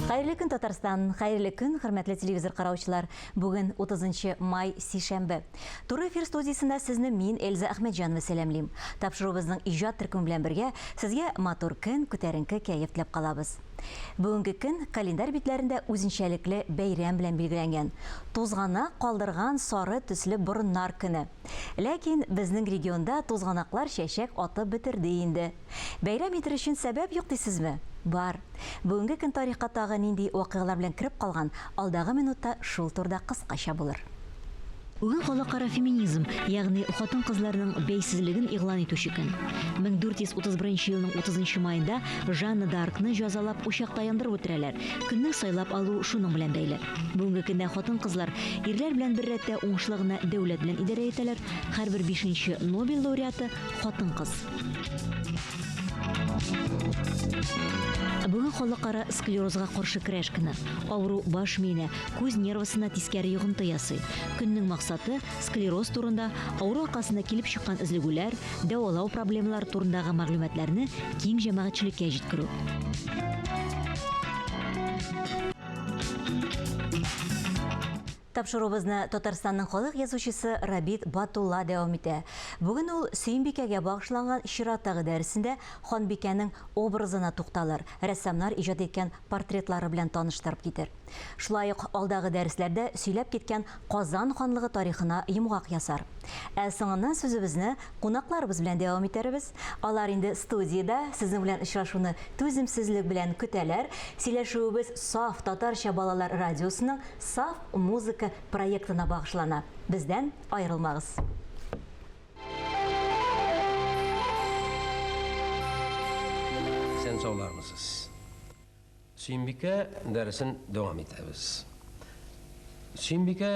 Хәерле көн, Татарстан! Хәерле көн, хөрмәтле телевизор караучылар! Бүген 30 май, сишәмбе. Туры эфир студиясендә сезне мин, Эльза Әхмәтҗанова сәламлим. Тапшыруыбызның иҗат төркеме белән бергә сезгә матур көн, күтәренке кәеф теләп калабыз. Бүгенге көн календарь битләрендә үзенчәлекле бәйрәм белән билгеләнгән. Тузганак калдырган сары төсле борыннар көне. Ләкин безнең регионда тузганаклар чәчәк атып бетерде инде. Бәйрәм итер өчен сәбәп юк дисезме? Бар. Бүгенге көн тарихка тагы нинди вакыйгалар белән кереп калган, алдагы минутта шул турыда кыскача булыр. Бүген халыкара феминизм, ягъни хатын-кызларның бәйсезлеген игълан итүче көн. 1431 елның 30 маенда Жанна д'Аркны җәзалап учакта яндырып үтерәләр. Көннең сайлап алу шуның белән бәйле. Бүгенге көндә хатын-кызлар ирләр белән беррәттә уңышлы гына дәүләт белән идарә итәләр. Һәрбер бишенче Нобель лауреаты, хатын-кыз. Бүген халыкара склерозга каршы көрәш көне. Авыру баш миенә, күз нервысына тискәре йогынты ясый. Көннең максаты, склероз турында, авыру аркасында килеп чыккан өзлегүләр, дәвалау проблемалары турындагы мәгълүматларны киң җәмәгатьчелеккә җиткерү. Тапшыруыбызны Татарстанның халык язучысы Рабит Батулла дәвам итә. Бүген ул Сөембикәгә багышланган чираттагы дәресендә ханбикәнең образына тукталыр, рәссамнар иҗат иткән портретлары белән таныштырып китер. Шулай ук алдагы дәресләрдә сөйләп киткән Казан ханлыгы тарихына йомгак ясар. Ә соңыннан сүзебезне кунакларыбыз белән дәвам итәрбез. Алар инде студиядә, сезнең белән очрашуны түземсезлек белән көтәләр. Сөйләшүебез саф татарча балалар радиосының Саф музыка проектына багышлана. Бездән аерылмагыз. Исән саулармысыз. Сөембикә дәресен дәвам итәбез. Сөембикә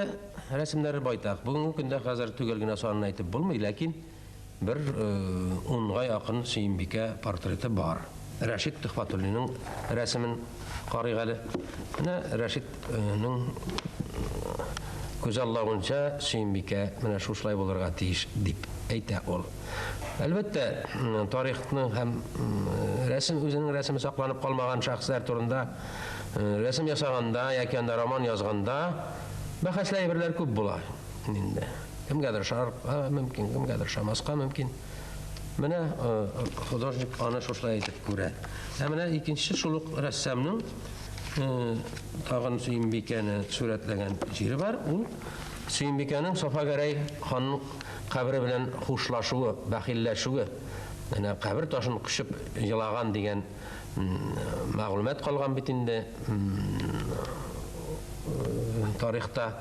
рәсемнәре байтак. Бүгенге көндә хәзер төгәл генә санын әйтеп булмый, ләкин бер унга якын Сөембикә портреты бар. Рәшит Төхфәтуллинның рәсемен карыйк әле. Менә Рәшитнең күзаллавынча Сөембикә менә шушылай булырга тиеш дип әйтә ул. Әлбәттә, тарихның һәм рәсем үзенең рәсеме сакланып калмаган шәхесләр турында рәсем ясаганда яки анда роман язганда бәхәсле әйберләр күп була инде. Кемгәдер ошарга мөмкин, кемгәдер ошамаска мөмкин. Менә художник аны шушылай итеп күрә. Ә менә икенче шул ук рәссамның тагын Сөембикәне сурәтләгән җире бар. Ул Сөембикәнең Сафа Гәрәй ханның кабере белән хушлашуы, бәхилләшүе. Менә кабер ташын кочып елаган дигән мәгълүмат калган бит инде тарихта.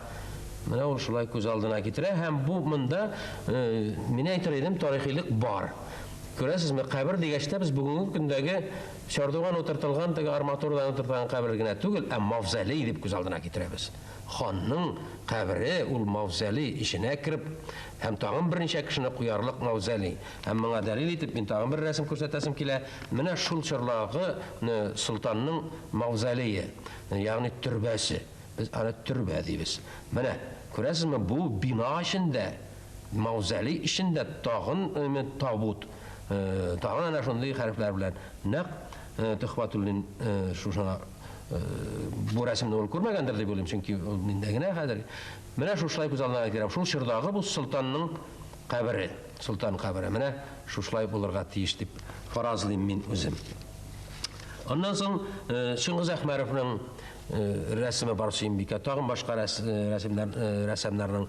Менә ул шулай күз алдына китерә һәм бу монда, мин әйтер идем, тарихилык бар. Күрәсезме, кабер дигәч тә без бүгенге көндәге чардуган утыртылган, теге арматурадан утыртылган кабер генә түгел, ә мавзолей дип күз алдына китерәбез. Ханның кабере ул мавзолей эченә кереп һәм тагын берничә кешене куярлык мавзолей. Һәм моңа дәлил итеп мин тагын бер рәсем күрсәтәсем килә. Менә шул чорлагы солтанның мавзолее, ягъни төрбәсе. Без аны төрбә дибез. Менә, күрәсезме, бу бина эчендә, мавзолей эчендә тагын табут, тагын әнә шундый хәрефләр белән. Нәкъ Төхвәтуллин шушыңа бу рәсемне ул күрмәгәндер дип уйлыйм, чөнки ул миндә генә хәзер. Менә шушылай күз алдына китерәм. Шул чордагы бу солтанның кабере, солтан кабере. Менә шушылай булырга тиеш дип фаразлыйм мин үзем. Аннан соң Чыңгыз Әхмәровның рәсеме бар Сөембикә, тагын башка рәсемнәр, рәссамнарның.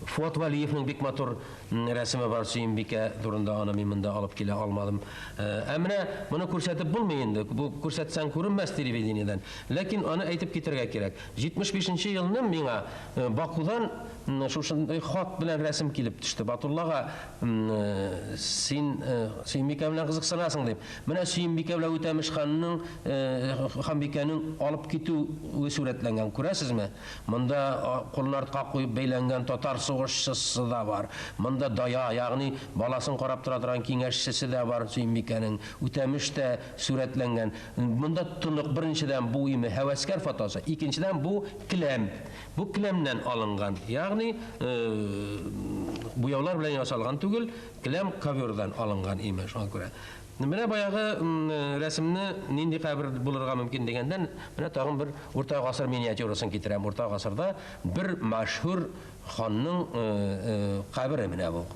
Фуат Вәлиевнең бик матур рәсеме бар Сөембикә турында, аны мин монда алып килә алмадым. Ә менә моны күрсәтеп булмый инде, бу күрсәтсәң күренмәс телевидениедән. Ләкин аны әйтеп китәргә кирәк. 75 нче елны миңа Бакудан шушындый хат белән рәсем килеп төште. Батуллага син Сөембикә белән кызыксынасың дип. Менә Сөембикә белән Үтәмеш ханның, ханбикәнең алып китүе сурәтләнгән, күрәсезме? Монда кулын артка куеп бәйләнгән татар сугышчысы да бар. Монда дая, ягъни баласын карап тора торган киңәшчесе дә бар Сөембикәнең. Үтәмеш тә сурәтләнгән. Монда тонык, беренчедән, бу име һәвәскәр фотосы, икенчедән, бу келәм. Бу келәмнән алынган, ягъни буяулар белән ясалган түгел, келәм ковердан алынган име, шуңа күрә. Менә баягы рәсемне нинди кабер булырга мөмкин дигәндән, менә тагын бер урта гасыр миниатюрасын китерәм. Урта гасырда бер мәшһүр ханның кабере менә бу.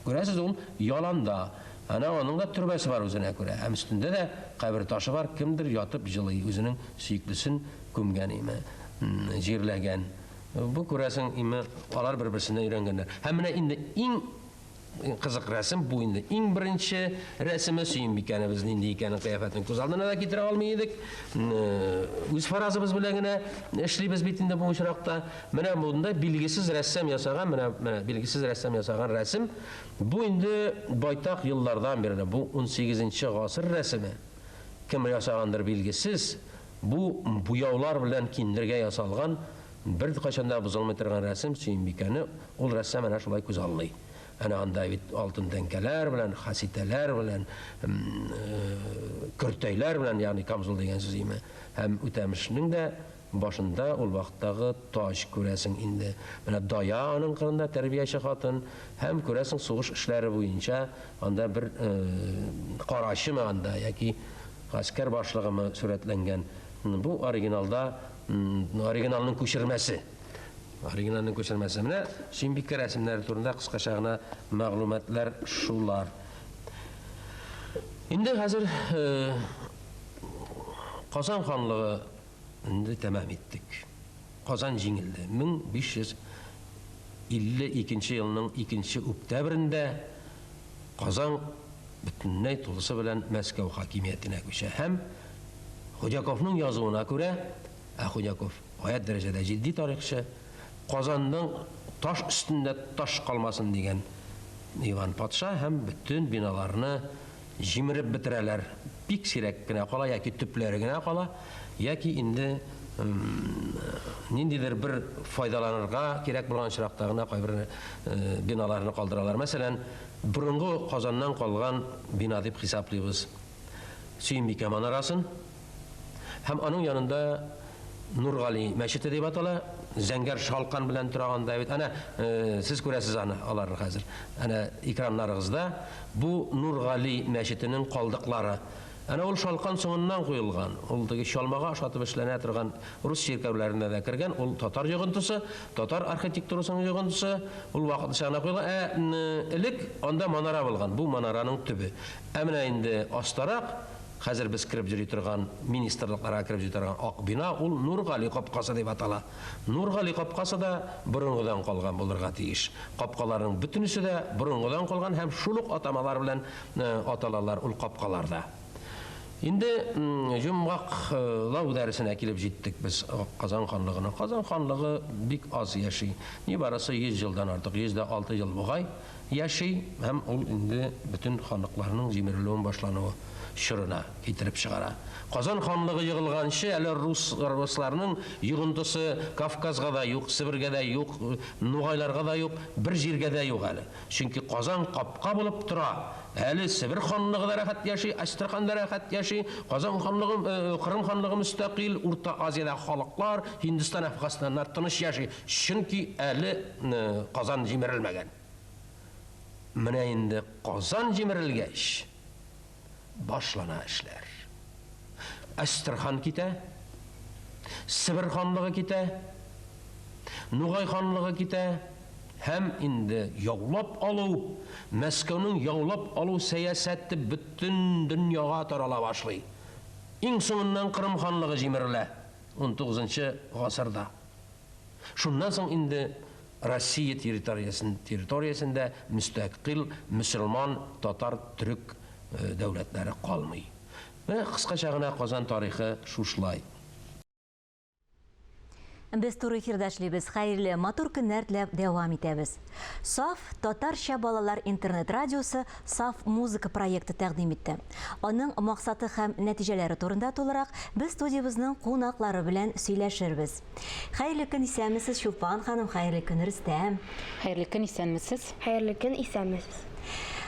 Күрәсез, ул яланда. Әнә аның да төрбәсе бар үзенә күрә. Һәм өстендә дә кабер ташы бар, кемдер ятып җылый, үзенең сөеклесен күмгән име, җирләгән. Бу күрәсең, име, алар бер-берсеннән өйрәнгәннәр. Һәм менә инде иң кызык рәсем бу инде иң беренче рәсеме Сөембикәнебез нинди икәнен кыяфәтен күз алдына да китерә алмый идек. Үз фаразыбыз белән генә эшлибез бит инде бу очракта. Менә монда билгесез рәссам ясаган, менә менә билгесез рәссам ясаган рәсем. Бу инде байтак еллардан бирле, бу унсигезенче гасыр рәсеме. Кем ясагандыр билгесез. Бу буяулар белән киндергә ясалган, беркайчан да бозылмый торган рәсем Сөембикәне ул рәссам әнә шулай күзаллый. Әнә анда бит алтын тәңкәләр белән, хаситәләр белән, көртәйләр белән, ягъни камзул дигән сүз име. Һәм Үтәмешнең дә Башында ул вакыттагы таҗ, күрәсең инде. Менә Дая аның кырында тәрбияче хатын һәм, күрәсең, сугыш эшләре буенча анда бер карачымы анда яки гаскәр башлыгымы сурәтләнгән. Бу оригиналда, оригиналның күчермәсе. Оригиналның күчермәсе. Менә Сөембикә рәсемнәре турында кыскача гына мәгълүматлар шулар. Инде хәзер Казан ханлыгы Инде тәмам иттек. Казан җиңелде. 1552 елның икенче үктәбрендә Казан бөтенләй тулысы белән Мәскәү хакимиятенә күчә һәм Худяковның язуына күрә, ә Худяков гаять дәрәҗәдә җитди тарихчы, Казанның таш өстендә таш калмасын дигән Иван патша һәм бөтен биналарны Җимереп бетерәләр, бик сирәк кенә кала яки төпләре генә кала, яки инде ниндидер бер файдаланырга кирәк булган очракта гына кайбер биналарны калдыралар. Мәсәлән, борынгы Казаннан калган бина дип хисаплыйбыз Сөембикә манарасын. Һәм аның янында Нургали мәчете дип атала. Зәңгәр шалкан белән тора анда бит. Әнә сез күрәсез аны, аларны хәзер. Әнә экраннарыгызда бу Нургали мәчетенең калдыклары. Әнә ул шалкан соңыннан куелган. Ул теге чалмага ошатып эшләнә торган рус чиркәүләренә дә кергән. Ул татар йогынтысы, татар архитектурасының йогынтысы. Ул вакытлыча гына куелган. Ә элек анда манара булган. Бу манараның төбе. Ә менә инде астарак Хәзер без кереп йөри торган, министрлыкларга кереп йөри торган ак бина, ул Нургали капкасы дип атала. Нургали капкасы да борынгыдан калган булырга тиеш. Капкаларның бөтенесе дә борынгыдан калган һәм шул ук атамалар белән аталалар ул капкалар да. Инде йомгаклау дәресенә килеп җиттек без Казан ханлыгына. Казан ханлыгы бик аз яши. Нибарысы 100 елдан артык, 106 ел бугай. Яши һәм ул инде бөтен ханлыкларның җимерелүен башлануы чорына китереп чыгара. Казан ханлыгы егылганчы әле рус русларның йогынтысы Кавказга да юк, Себергә дә юк, нугайларга да юк, бер җиргә дә юк әле. Чөнки Казан капка булып тора. Әле Себер ханлыгы да рәхәт яши, Әстерхан да рәхәт яши, Казан ханлыгы, Кырым ханлыгы мөстәкыйль, Урта Азиядә халыклар, Һиндстан, Әфганстаннар тыныч яши. Чөнки әле Казан җимерелмәгән. Менә инде Казан җимерелгәч, башлана эшләр. Әстерхан китә, Себер ханлыгы китә, Нугай ханлыгы китә һәм инде яулап алу, Мәскәүнең яулап алу сәясәте бөтен дөньяга тарала башлый. Иң соңыннан Кырым ханлыгы җимерелә, унтугызынчы гасырда. Шуннан соң инде Россия территориясен, территориясендә мөстәкыйль мөселман, татар, төрек дәүләтләре калмый. Менә кыскача гына Казан тарихы шушылай. Без туры эфирда эшлибез. Хәерле, матур көннәр теләп дәвам итәбез. Саф татарча балалар интернет радиосы Саф музыка проекты тәкъдим итте. Аның максаты һәм нәтиҗәләре турында тулырак без студиябезнең кунаклары белән сөйләшербез. Хәерле көн, исәнмесез, Чулпан ханым, хәерле көн, Рөстәм. Хәерле көн, исәнмесез. Хәерле көн, исәнмесез.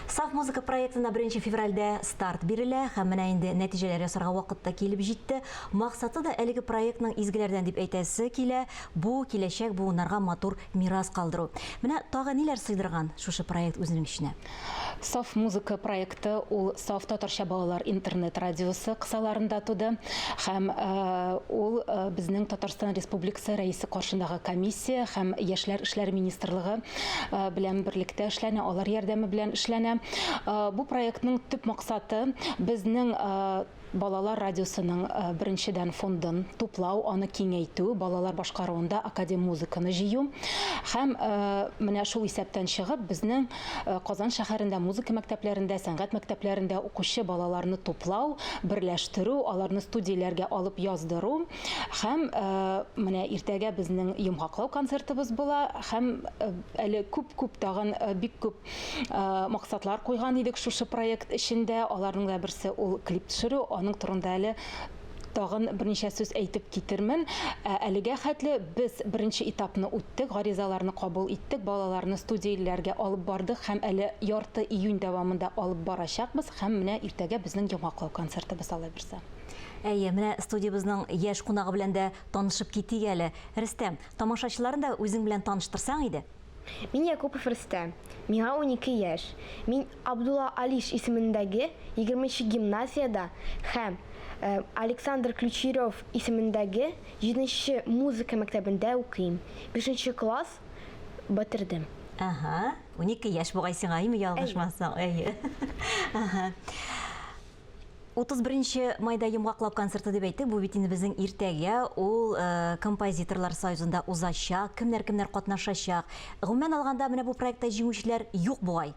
Саф музыка проектына 1 февральдә старт бирелә һәм менә инде нәтиҗәләр ясарга вакыт та килеп җитте. Максаты да әлеге проектның изгеләрдән дип әйтәсе килә, бу киләчәк буыннарга матур мирас калдыру. Менә тагы ниләр сыйдырган шушы проект үзенең эченә? Саф музыка проекты ул саф татарча балалар интернет радиосы кысаларында туды һәм ул безнең Татарстан Республикасы Рәисе каршындагы комиссия һәм Яшьләр эшләре министрлыгы белән берлектә эшләнә, алар ярдәме белән эшләнә. Бу проектның төп максаты безнең Балалар радиосының беренчедән фондын туплау, аны киңәйтү, балалар башкаруында академ музыканы җыю һәм менә шул исәптән чыгып, безнең Казан шәһәрендә музыка мәктәпләрендә, сәнгать мәктәпләрендә укучы балаларны туплау, берләштерү, аларны студияләргә алып яздыру һәм менә иртәгә безнең йомгаклау концертыбыз була һәм әле күп-күп тагын бик күп Максатлар куйган идек шушы проект эчендә. Аларның да берсе ул клип төшерү. Аның турында әле тагын берничә сүз әйтеп китермен. Ә әлегә хәтле без беренче этапны үттек, гаризаларны кабул иттек, балаларны студияләргә алып бардык һәм әле ярты июнь дәвамында алып барачакбыз һәм менә иртәгә безнең йомгаклау концертыбыз алайбирса. Әйе, менә студиябезнең яшь кунагы белән дә танышып китик әле. Рөстәм, тамашачыларны да үзең белән таныштырсаң иде. Мин Якупов Рөстәм. Миңа 12 яшь. Мин Абдулла Алиш исемендәге 20 гимназиядә һәм э, Александр Ключерев исемендәге 7 музыка мәктәбендә укыйм. 5 класс бетердем. Ага, 12 яшь бугай сиңа, әйме ялгышмасам. Әйе. Ага. 31 нче майда йомгаклау концерты дип әйттек, бу бит инде безнең иртәгә, ул э, композиторлар союзында узачак, кемнәр-кемнәр катнашачак. Гомумән алганда, менә бу проектта җиңүчеләр юк бугай.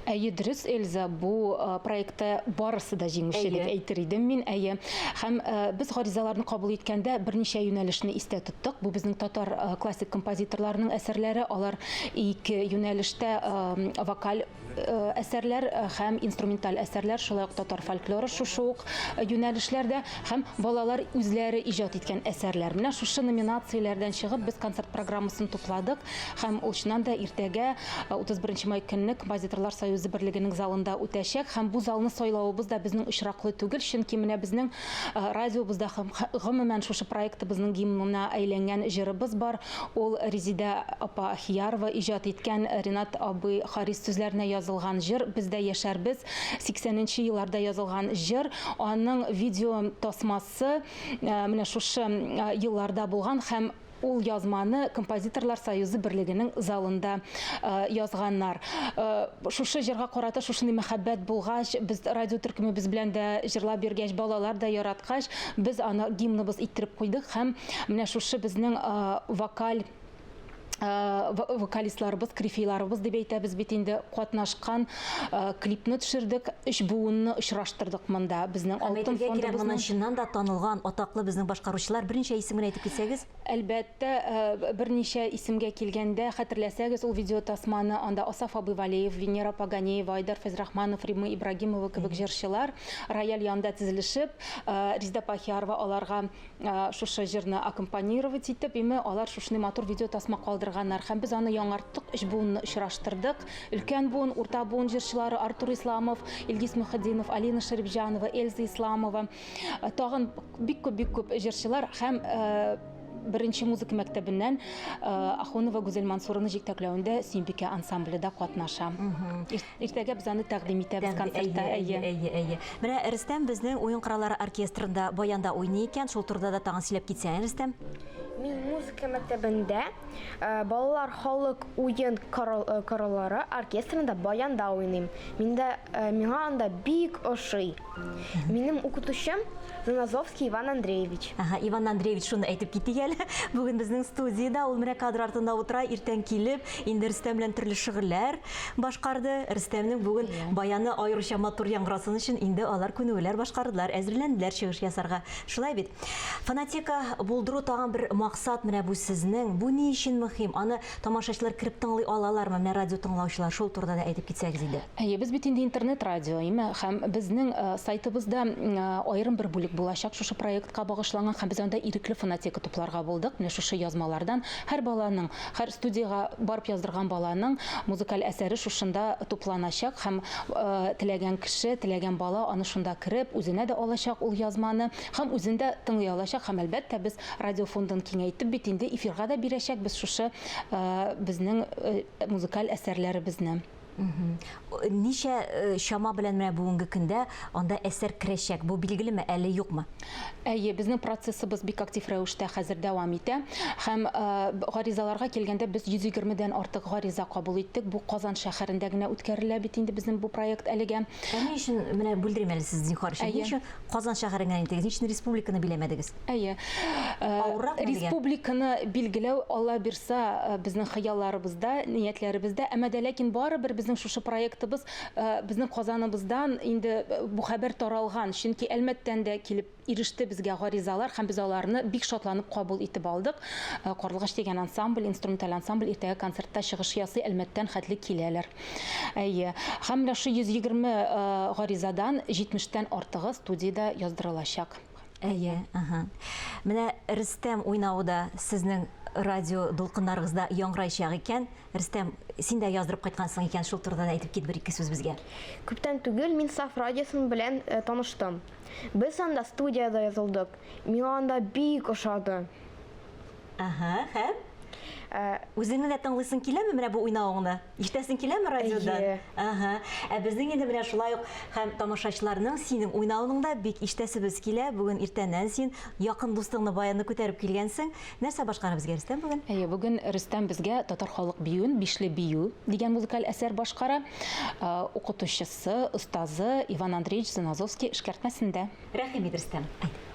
Әйе, дөрес, Эльза, бу э, проектта барысы да җиңүче дип әйтер идем мин, әйе. Һәм э, без гаризаларны кабул иткәндә берничә юнәлешне истә тоттык. Бу безнең татар классик композиторларының әсәрләре, алар ике юнәлештә вокаль әсәрләр һәм инструменталь әсәрләр, шулай ук татар фольклоры шушы ук юнәлешләрдә һәм балалар үзләре иҗат иткән әсәрләр. Менә шушы номинацияләрдән чыгып без концерт программасын тупладык һәм ул чыннан да иртәгә 31 май көнне Композиторлар союзы берлегенең залында үтәчәк һәм бу залны сайлавыбыз да безнең очраклы түгел, чөнки менә безнең радиобызда һәм гомумән шушы проектыбызның гимнына әйләнгән җырыбыз бар. Ул Резидә апа Ахиярова иҗат иткән Ренат абый Харис сүзләренә язылган җыр Без дә яшәрбез, 80 нче елларда язылган җыр. Аның видео тасмасы менә шушы елларда булган һәм ул язманы Композиторлар союзы берлегенең залында язганнар. Шушы җырга карата шушындый мәхәббәт булгач, без радио төркемебез белән дә җырлап йөргәч, балалар да яраткач, без аны гимныбыз иттереп куйдык һәм Менә шушы безнең вокаль вокалистларыбыз, крифейларыбыз дип әйтәбез бит инде, катнашкан клипны төшердек, өч буынны очраштырдык монда. Безнең алтын фондыбызның. Моны чыннан да танылган, атаклы безнең башкаручылар. Берничә исем генә әйтеп китсәгез. Әлбәттә, берничә исемгә килгәндә, хәтерләсәгез, ул видеотасманы анда Асаф абый Валеев, Венера Паганеева, Айдар Фәйзрахманов, Римма Ибрагимова кебек җырчылар рояль янында тезелешеп, Резеда Пахиярова аларга Шушы җырны аккомпанировать итеп, име, алар шушындый матур видеотасма калдырганнар. Һәм без аны яңарттык, өч буынны очраштырдык. Өлкән буын, урта буын җырчылары Артур Исламов, Илгиз Мөхетдинов, Алина Шәрипҗанова, Эльза Исламова, тагын бик күп, бик күп җырчылар һәм беренче музыка мәктәбеннән Ахунова Гүзәл Мансуровна җитәкләвендә Сөембикә ансамбле дә катнаша. Иртәгә без аны тәкъдим итәбез концертта. Әйе, әйе, әйе. Менә Рөстәм безнең уен кораллары оркестрында баянда уйный икән. Шул турыда да тагын сөйләп китсәң, Рөстәм. Мин музыка мәктәбендә э, балалар халык уен э, кораллары оркестрында баянда уйныйм. Миндә э, миңа анда бик ошый. Минем укытучым Заназовский Иван Андреевич. Ага, Иван Андреевич шуны әйтеп китик әле. Бүген безнең студиядә ул менә кадр артында утыра, иртән килеп, инде Рөстәм белән төрле шөгыльләр башкарды. Рөстәмнең бүген баяны аеруча матур яңгырасын өчен инде алар күнегүләр башкардылар, әзерләнделәр чыгыш ясарга. Шулай бит. Фонотека булдыру тагын бер максат менә бу сезнең. Бу ни өчен мөһим? Аны тамашачылар кереп тыңлый алалармы? Менә радио тыңлаучылар шул турыда да әйтеп китсәгез иде. Әйе, без бит инде интернет-радио, име, һәм безнең сайтыбызда аерым бер бүлек бүлек булачак шушы проектка багышланган һәм без анда ирекле фонотека тупларга булдык. Менә шушы язмалардан һәр баланың, һәр студиягә барып яздырган баланың музыкаль әсәре шушында тупланачак һәм теләгән кеше, теләгән бала аны шунда кереп, үзенә дә алачак ул язманы һәм үзен дә тыңлый алачак һәм, әлбәттә, без радио фондын киңәйтеп бит инде эфирга да бирәчәкбез шушы безнең музыкаль әсәрләребезне. Ничә чама белән менә бүгенге көндә анда әсәр керәчәк? Бу билгелеме, әле юкмы? Әйе, безнең процессыбыз бик актив рәвештә хәзер дәвам итә. Һәм гаризаларга килгәндә, без 120 дән артык гариза кабул иттек. Бу Казан шәһәрендә генә үткәрелә бит инде безнең бу проект әлегә. Ә ни өчен, менә бүлдерим әле сезне, зинһар өчен, ни өчен Казан шәһәрен генә әйттегез, ни өчен республиканы биләмәдегез? Әйе. Авырракмы дигән? Республиканы билгеләү, Алла бирса, безнең хыялларыбызда, ниятләребездә. Әмма дә ләкин барыбер безнең шушы проектыбыз безнең Казаныбыздан инде бу хәбәр таралган. Чөнки Әлмәттән дә килеп иреште безгә гаризалар һәм без аларны бик шатланып кабул итеп алдык. Карлыгач дигән ансамбль, инструменталь ансамбль иртәгә концертта чыгыш ясый, Әлмәттән хәтле киләләр. Әйе. Һәм менә шушы 120 гаризадан 70 тән артыгы студиядә яздырылачак. Әйе, аһа. Менә Рөстәм уйнавы да сезнең радио дулкыннарыгызда яңгырайчак икән. Рөстәм, син дә яздырып кайткансың икән, шул турыда да әйтеп кит бер-ике сүз безгә. Күптән түгел мин Саф радиосын белән таныштым. Без анда студиядә язылдык. Миңа анда бик ошады. Аһа, һәм? Үзеңне дә тыңлыйсың киләме менә бу уйнавыңны? Ишетәсең киләме радиодан? Әйе. Аһа. Ә безнең инде менә шулай ук һәм тамашачыларның синең уйнавыңны да бик ишетәсебез килә. Бүген иртәннән син якын дустыңны баянны күтәреп килгәнсең. Нәрсә башкара безгә Рөстәм бүген? Әйе, бүген Рөстәм безгә татар халык биюен Бишле бию дигән музыкаль әсәр башкара. Укытучысы, остазы Иван Андреевич Заназовский эшкәртмәсендә. Рәхим ит, Рөстәм. Әйт.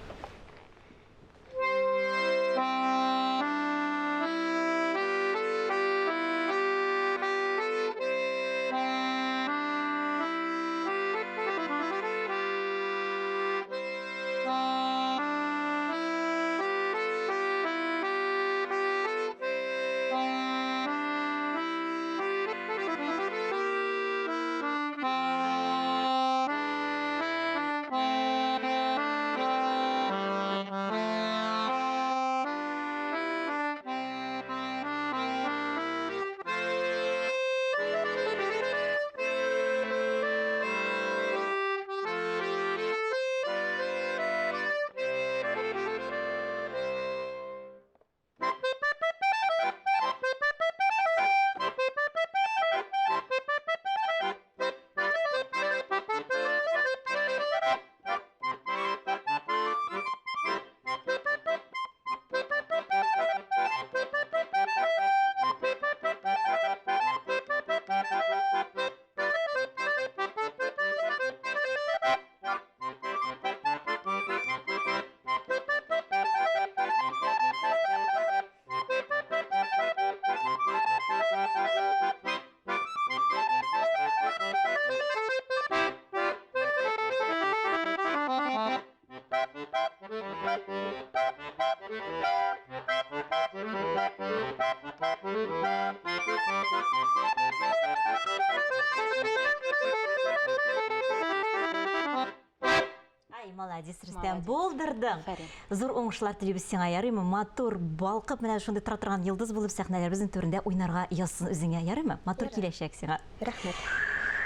Ай, молодец, Рөстәм, булдырдың. Зур уңышлар телибез сиңа, ярыймы? Матур, балкып, менә шундый тора торган йолдыз булып сәхнәләребезнең түрендә уйнарга язсын үзеңә, ярыймы? Матур киләчәк сиңа. Рәхмәт.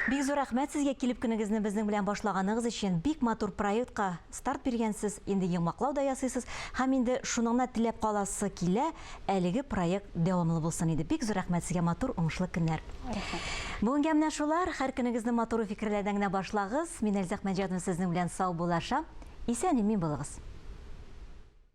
Бик зур рәхмәт сезгә килеп көнегезне безнең белән башлаганыгыз өчен. Бик матур проектка старт биргәнсез, инде йомгаклау да ясыйсыз. Һәм инде шуны гына теләп каласы килә, әлеге проект дәвамлы булсын иде. Бик зур рәхмәт сезгә, матур, уңышлы көннәр. Рәхмәт. Бүгенгә менә шулар. Һәр көнегезне матур фикерләрдән генә башлагыз. Мин Эльза Әхмәтҗанова сезнең белән саубуллашам. Исән-имин булыгыз.